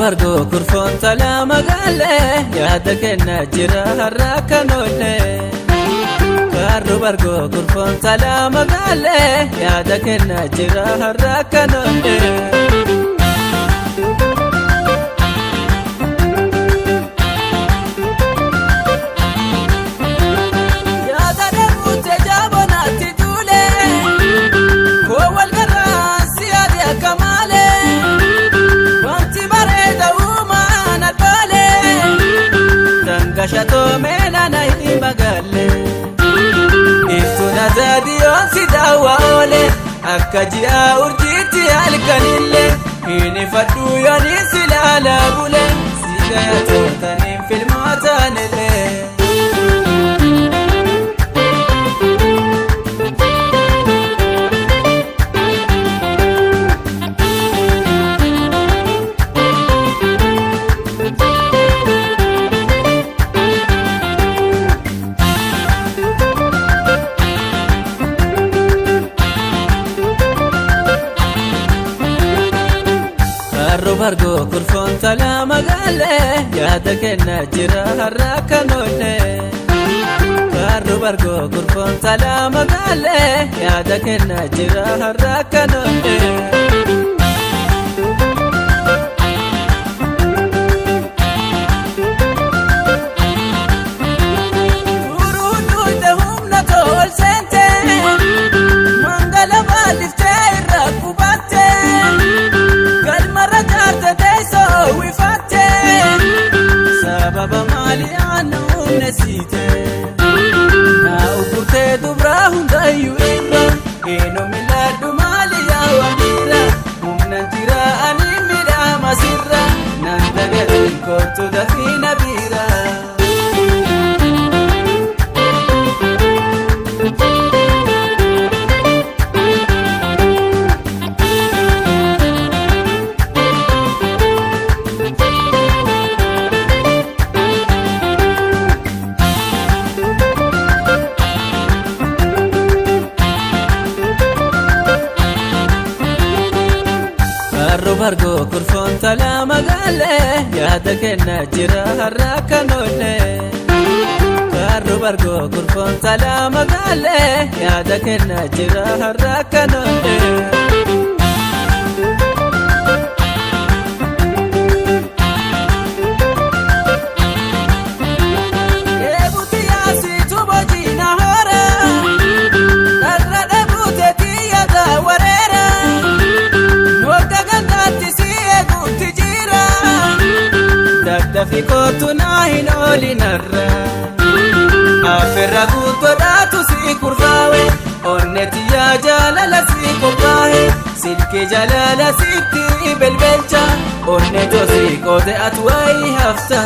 Bargoo kurfoon tolaa magaalee yaada kennaa jira har'a kan oolee. Kaarru bargoo kurfoon tolaa magaalee yaada kennaa jira har'a kan oolee. Yaada dhabuute jaabonaatti duulee koo wal garaan si yaade akka maalee. Wanti bareeda uumaan albaalee dangashatoo meelana hin magaalee. Iftuun azaadiyoon si daawwa oole akka ji'a urjiitti halkanillee hin ifadhu yooni si laalaa bule si gayatootaniin filmootaanillee. Kaarru bargoo kurfoon tolaa magaalee yaada kennaa jira har'a kan oolee. Kaarru bargoo kurfoon tolaa magaalee yaada kennaa jira har'a kan oolee. Turuun humna tol seentee mangala baaliftee irra qubattee. Galmarra jaarte teessoo wifatte sababa maali aanna humna siite naa uggurtee dubraa hundayyuu irra eenyu milaadhu maali yaa wamiira humna jira ani midhaama sirra nan dagatiin kootu dafii na biira. Kaarru bargoo kurfoon tolaa magaalee yaada kennaa jira har'a kan oolee. Kaarru bargoo kurfoon tolaa magaalee yaada kennaa jira har'a kan oolee. Eebuuti yaasitu bojiina hora dharra dhabuute xiyyaata wareera. Wagga gandaatti si eeguutti jira. Daddafi kootu naa hin oolinarra. Affeerra guutoodhaatu si kurfaawe. Onnetti yaa jaalala si qophaa'e. Silkii jaalala sitti belbelcha. Onne tosi qoote ati wayii hafta.